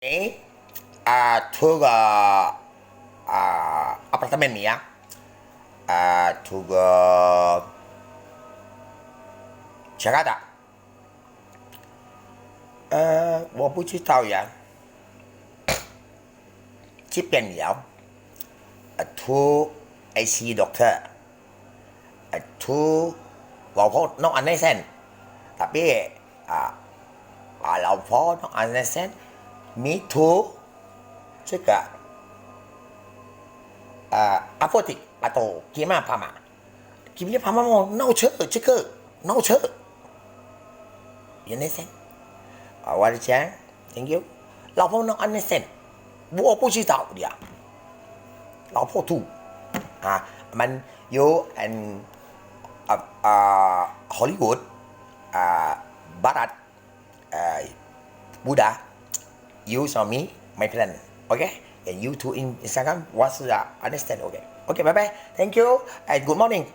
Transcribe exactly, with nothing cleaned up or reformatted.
Ni, ah, to ke, ah, apartemen ni ya. Ah, to ke Jakarta. Eh, 我不知道呀。这边有，啊，to I see doctor。啊，to 老婆 no understand。Tapi, ah, ah, 老婆 no understand。Me to 这个，啊，apotek atau 给妈爸嘛。给妈爸嘛，闹车，这个，闹车。You understand? 啊，我的钱，thank you。老婆 no understand。我不知道的呀。老婆 to。啊，man, you and, ah, ah, Hollywood, ah, Barat, uh, Buddha, you saw me, my friend. Okay? And you too in Instagram, was, uh, understand. Okay. Okay, bye bye. Thank you and good morning.